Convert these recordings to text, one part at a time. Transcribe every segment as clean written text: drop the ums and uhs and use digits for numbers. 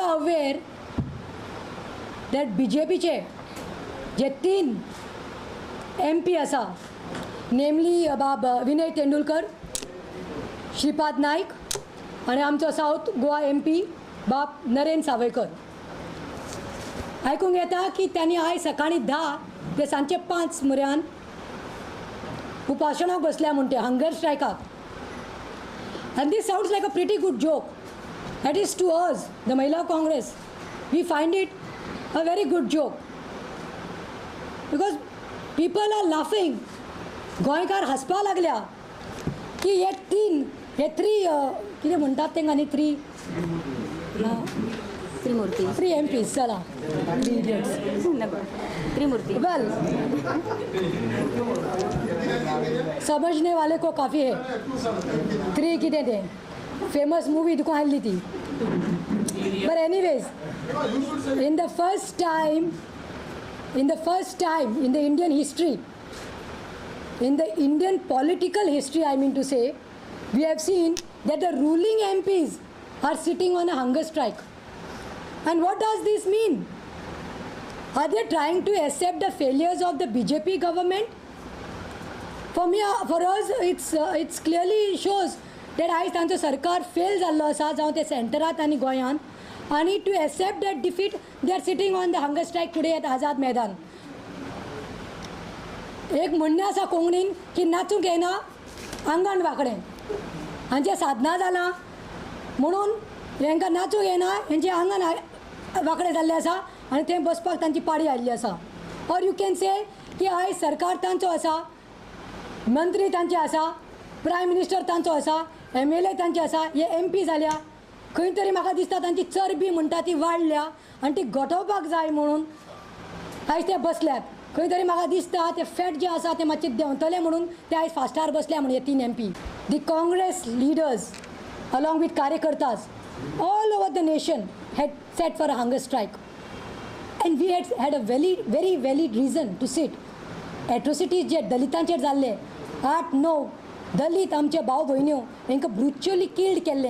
are aware that BJPचे J 3 MP आसा, नेमली बाब विनय तेंडुलकर, श्रीपाद नायक आनी आमचो सावथ गोवा MP बाब नरेन सावयकर. आयकूंक येता की त्यांनी आयज सकाळीं 10 ते सांजचे 5 म्हऱ्यान उपासणाक बसल्या म्हण ते hunger स्ट्रायकाक. And this sounds like a pretty good joke. That is to us, the Mahila Congress, we find it a very good joke because people are laughing. गोंयकार हांसपा लागल्या की हे तीन, हे थ्री कितें म्हणटात तांकां न्ही, थ्री त्रिमूर्ती, थ्री MPs. चला, थ्री इडियट्स, त्रिमूर्ती. वेल, समझने वाले को काफ़ी है. थ्री कितें तें फेमस मुवी तुका आयली ती. But anyways, in the first time, in the first time in the Indian history, in the Indian political history, I mean to say, we have seen that the ruling MPs are sitting on a hunger strike. And what does this mean? Are they trying to accept the failures of the BJP government? For me, for us, it's clearly shows that आयज तांचो सरकार fail जाल्लो आसा, जावं ते सेंटरात आनी गोंयांत, आनी to accept that defeat they are sitting on the hunger strike today at Azad Maidan. एक म्हणणें आसा कोंकणीन की नाचूंक येना आंगण वांकडें, हांचें साधना जालां म्हणून हेंकां नाचूंक येना, हेंचें आंगण वांकडें जाल्लें आसा आनी थंय बसपाक तांची पाळी आयिल्ली आसा. ऑर you can से की आयज सरकार तांचो आसा, मंत्री तांचे आसा, प्रायम मिनिस्टर तांचो आसा, MLA तांचे आसा, हे MP जाल्या. खंय तरी म्हाका दिसता तांची चरबी म्हणटा ती वाडल्या आनी ती घटोवपाक जाय म्हणून आयज ते बसल्यात. खंय तरी म्हाका दिसता ते फॅट जे आसा ते मातशे देंवतले म्हणून ते आयज फास्टार बसल्या म्हण हे 3 MP. The Congress leaders along with कार्यकर्तास all over the nation had sat for a hunger strike, and we had had a very very valid reason to sit. Atrocities जे दलितांचेर जाल्ले, 8-9 दलित आमचे भाव भयण्यो हेंकां ब्रुच्युअली किल्ड केल्ले,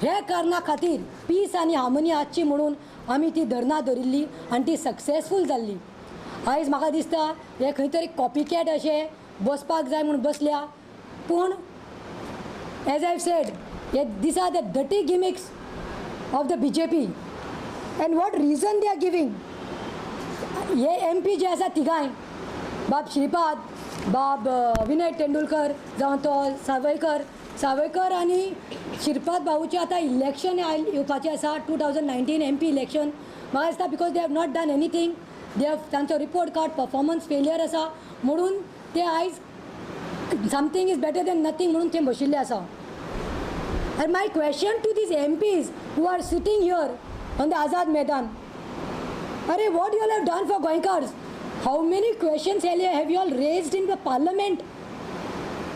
ह्या कारणा खातीर पीस आनी हार्मनी आसची म्हणून आमी ती धरणां धरिल्ली आनी ती सक्सेसफूल जाल्ली. आयज म्हाका दिसता हे खंय तरी कॉपीकॅट अशें बसपाक जाय म्हूण बसल्या, पूण एज I said, हे these are the dirty gimmicks of the BJP and what reason they are giving. हे MP जे आसा तिगांय, बाब श्रीपाद, बाब विनय तेंडुलकर, जावं तो सावयकर, सावयकर आनी श्रीपाद भाऊचें आतां इलेक्शन येवपाचें आसा, 2019 MP election. म्हाका दिसता because they have not done anything, they have तांचो रिपोर्ट कार्ड परफॉर्मन्स फेलियर आसा म्हणून ते आयज something is better than nothing म्हणून ते बशिल्ले आसा. And my question to these MPs who are sitting here on the Azad Maidan, अरे what you all have done for Goenkars? How many questions have you all raised in the parliament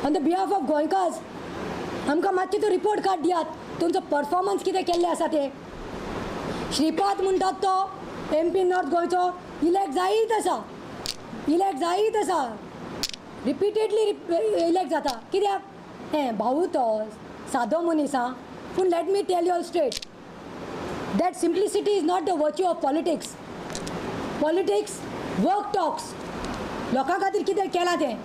on the behalf of Goenkars? आमकां मातशें तो report card दियात, तुमचो performance कितें केल्लें आसा तें. श्रीपाद म्हणटात तो MP north गोंयचो इलेक्ट जायत आसा, इलेक्ट जायत आसा, रिपिटेडली इलेक्ट जाता. कित्याक? हें भाऊ तो सादो मनीस आं, पूण let me tell you all straight that simplicity is not the virtue of politics. Politics work talks. लोकां खातीर कितें केलां तें.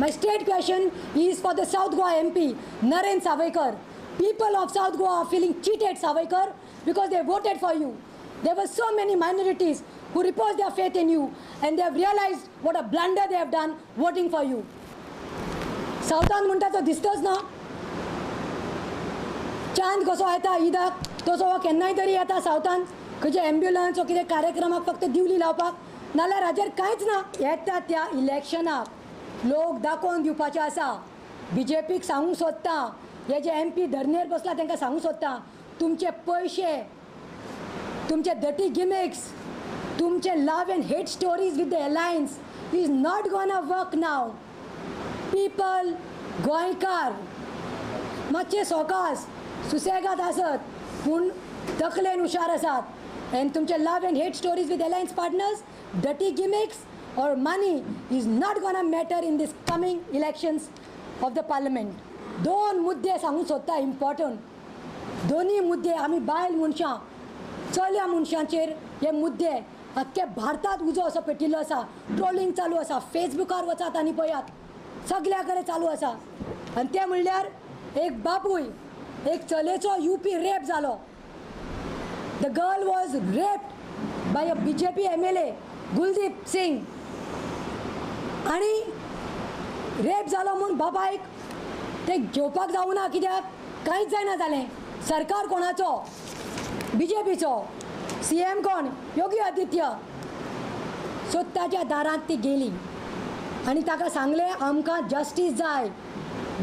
My straight question is for the South Goa MP Naren Sawaikar. People of South Goa are feeling cheated, Sawaikar, because they voted for you. There were so many minorities who reposed their faith in you and they have realized what a blunder they have done voting for you. सावथान म्हणटा तो दिसतोच ना, चांद कसो येता ईदाक तसो हो केन्नाय तरी येता सावथान, खंयच्या एम्ब्युलन्स वो कितें कार्यक्रमाक फक्त दिवली लावपाक, नाल्यार हाजेर कांयच ना. येता त्या इलेक्शनाक लोक दाखोवन दिवपाचे आसा. BJPक सांगूंक सोदता, हे जे MP धरणेर बसला तांकां सांगूंक सोदता, तुमचे पयशे, तुमचे डर्टी गिमिक्स, तुमचे love and hate stories with the alliance is not gonna work now. People, गोंयकार मातशे सोकास सुसेगाद आसत पूण तकलेन हुशार आसात. आनी तुमचे love and hate stories with alliance partners, dirty gimmicks or money is not gonna matter in this coming elections of the parliament. दोन मुद्दे सांगूंक सोदता इम्पॉर्टंट. दोनूय मुद्दे आमी बायल मनशां चल्या मनशांचेर हे मुद्दे अख्खे भारतात उजो असो पेटिल्लो आसा. ट्रोलिंग चालू आसा, फेसबुकार वचात आनी पळयात, सगल्या कडेन चालू आसा. आनी तें म्हणल्यार एक बापूय एक चलेचो यूपी रेप जालो. The girl was raped by a BJP MLA Kuldeep Singh. आनी रेप जालो म्हूण बापायक ते घेवपाक जावना, कित्याक कांयच जायना जालें. सरकार कोणाचो? बीजेपीचो. सीएम कोण? योगी आदित्य. सो ताच्या दारांत ती गेली आनी ताका सांगलें आमकां जस्टीस जाय.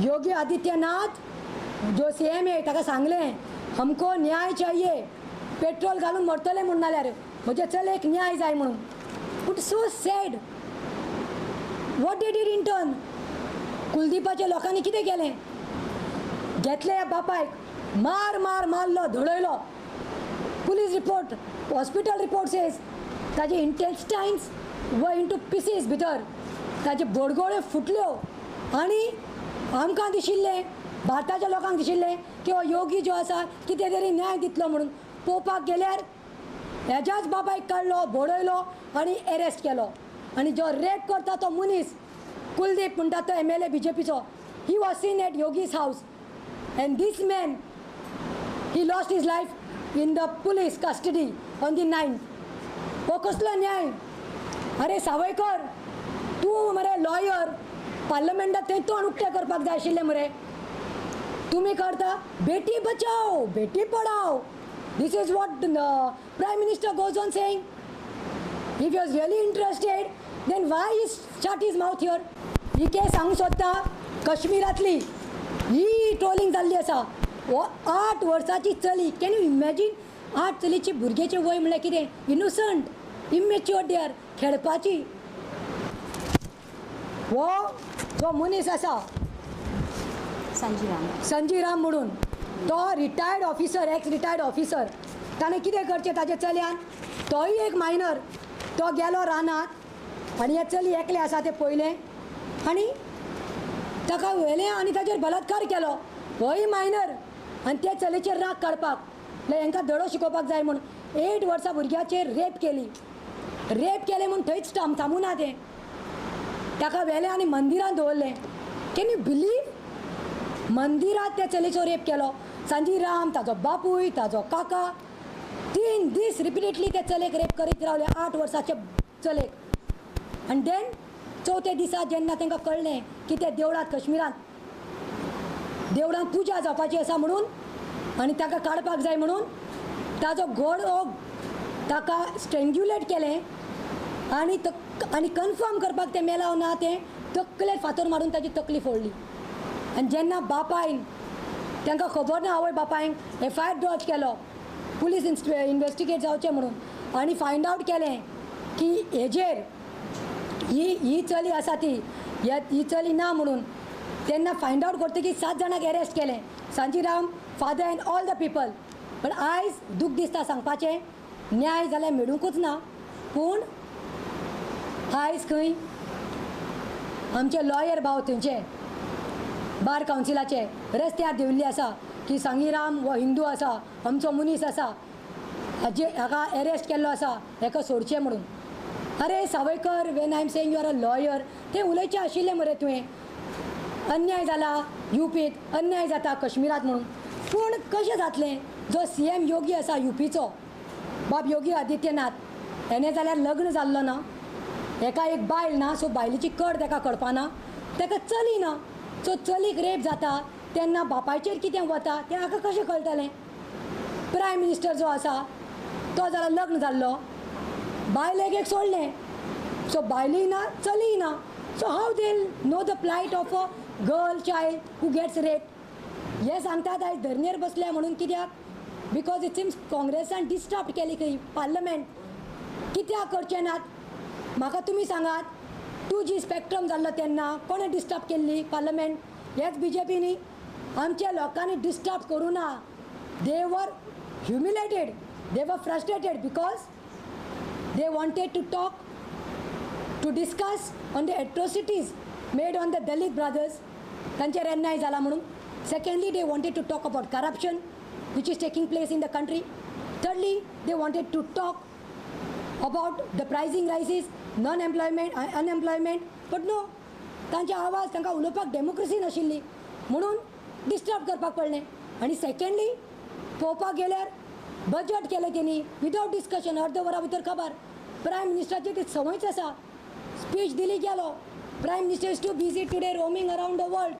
योगी आदित्यनाथ जो सीएम आहे ताका सांगलें हमको न्याय चाहिए, पेट्रोल घालून मरतले म्हूण नाल्यार म्हज्या चलयेक न्याय जाय म्हणून. But so sad, what did it in turn? कुलदीपाच्या लोकांनी कितें केलें? घेतलें ह्या बापायक, मार मार मारलो, धडयलो. Police report, hospital report says ताजे इंटेस्टायन्स व इंटू पिसीस भितर, ताजे बोडगोळ्यो फुटल्यो. आनी आमकां दिशिल्लें, भारताच्या लोकांक दिशिल्लें की हो योगी जो आसा कितें तरी न्याय दितलो म्हणून. पळोवपाक गेल्यार हेज्याच बापायक काडलो, बडयलो आनी एरेस्ट केलो. आनी जो रेप करता तो मनीस कुलदीप म्हणटा तो MLA बीजेपीचो, he was seen at Yogi's house and this man he lost his life in the police custody on the 9th. हो कसलो न्याय? अरे सावयकर, तूं मरे लॉयर, पार्लमेंटात थंय तोंड उक्तें करपाक जाय आशिल्लें मरे. तुमी करता Beti Bachao Beti Padhao. This is what prime minister goes on saying. If you are really interested then why is shut his mouth here? ही केस सांगूंक सोदता कश्मीरांतली ही ट्रोलिंग जाल्ली आसा. 8 वर्सांची चली, can you imagine? 8 चलीची भुरग्याचें वय म्हणल्यार कितें? इनोसंट, इमेच्युअर, they are खेळपाची. हो जो मनीस आसा संजीव राम म्हणून, तो retired officer, ex retired officer. ताणें कितें करचें ताच्या चल्यान? तोय एक मायनर, तो गेलो रानांत आनी हें चली एकलें आसा तें पळयलें आनी ताका व्हेलें आनी ताचेर बलात्कार केलो. होय मायनर. आनी त्या चलयेचेर राग काडपाक, हेंकां धडो शिकोवपाक जाय म्हूण 8 वर्सां भुरग्याचेर रेप केली. रेप केलें म्हूण थंयच थांबूं ना तें, ताका व्हेलें आनी मंदिरांत दवरलें. Can you believe? मंदिरांत त्या चलयेचो रेप केलो. संजीव राम, ताजो बापूय, ताजो काका, 3 दीस रिपिटेडली त्या चलयेक रेप करीत रावले, 8 वर्साच्या चलयेक. आनी देन चवथ्या दिसा जेन्ना तांकां कळ्ळें की त्या देवळांत, कश्मीरांत देवळांत पुजा जावपाची आसा म्हणून आनी ताका काडपाक जाय म्हणून, ताजो गळो ताका स्ट्रेंग्युलेट केलें आनी आनी कन्फर्म करपाक तें मेलाव ना तें तकलेर फातर मारून ताजी तकली फोडली. आनी जेन्ना बापायन तांकां खबर ना, आवय बापायन FIR lodge केलो, पुलीस इन्वेस्टिगेट जावचें म्हणून, आनी फायंड आवट केलें की हेजेर ही चली आसा ती ही चली ना म्हणून. तेन्ना फायंड आवट करतकीर 7 जाणांक एरेस्ट केलें, Sanjeev Ram, father and all the people. पण आयज दूख दिसता सांगपाचें, न्याय जाल्यार मेळुंकूच ना. पूण आयज खंय आमचे लॉयर भाव थंयचे बार कावन्सिलाचे रस्त्यार देंविल्ले आसा की संजीव राम हो हिंदू आसा, आमचो मनीस आसा, हाजे हाका एरेस्ट केल्लो आसा, हेका सोडचें म्हणून. अरे Sawaikar, when I am saying you are a lawyer, तें उलयचें आशिल्लें मरे तुवें. अन्याय जाला युपीत, अन्याय जाता कश्मीरांत म्हणून. पूण कशें जातलें? जो CM योगी आसा युपीचो, बाब योगी आदित्यनाथ, हेणें जाल्यार लग्न जाल्लो ना, हेका एक बायल ना, सो बायलेची कड ताका कळपा ना, ताका चली ना. सो चलीक रेप जाता तेन्ना बापायचेर कितें वता तें हाका कशें कळटलें? प्रायम मिनिस्टर जो आसा तो जाल्यार लग्न जाल्लो, बायलेक एक सोडलें, सो बायलूय ना चलीय ना. So how they know the plight of a girl child who gets rape? हे सांगतात आयज धरणेर बसल्या म्हणून. कित्याक? Because it seems काँग्रेसान डिस्टर्ब केली खंय पार्लमेंट. कित्याक करचे नात म्हाका तुमी सांगात? 2G spectrum जाल्लो तेन्ना कोणें डिस्टर्ब केल्ली पार्लमेंट? हेच बीजेपीनी. आमच्या लोकांनी डिस्टर्ब करूं ना. They were humiliated, they were frustrated because they wanted to talk, to discuss on the atrocities made on the Dalit brothers, तांचेर अन्याय जाला म्हणून. Secondly, they wanted to talk about corruption which is taking place in the country. Thirdly, they wanted to talk about the pricing rises, non employment, unemployment, but no, तांचे आवाज तांकां उलोवपाक democracy नाशिल्ली म्हणून डिस्टर्ब करपाक पडलें. आनी सेकंडली पळोवपाक गेल्यार बजट केलें तेणी विदावट डिस्कशन, अर्द वरा भितर खबर. प्रायम मिनिस्टराची ती संवयच आसा, स्पीच दिली गेलो. Prime Minister is too busy today roaming around the world.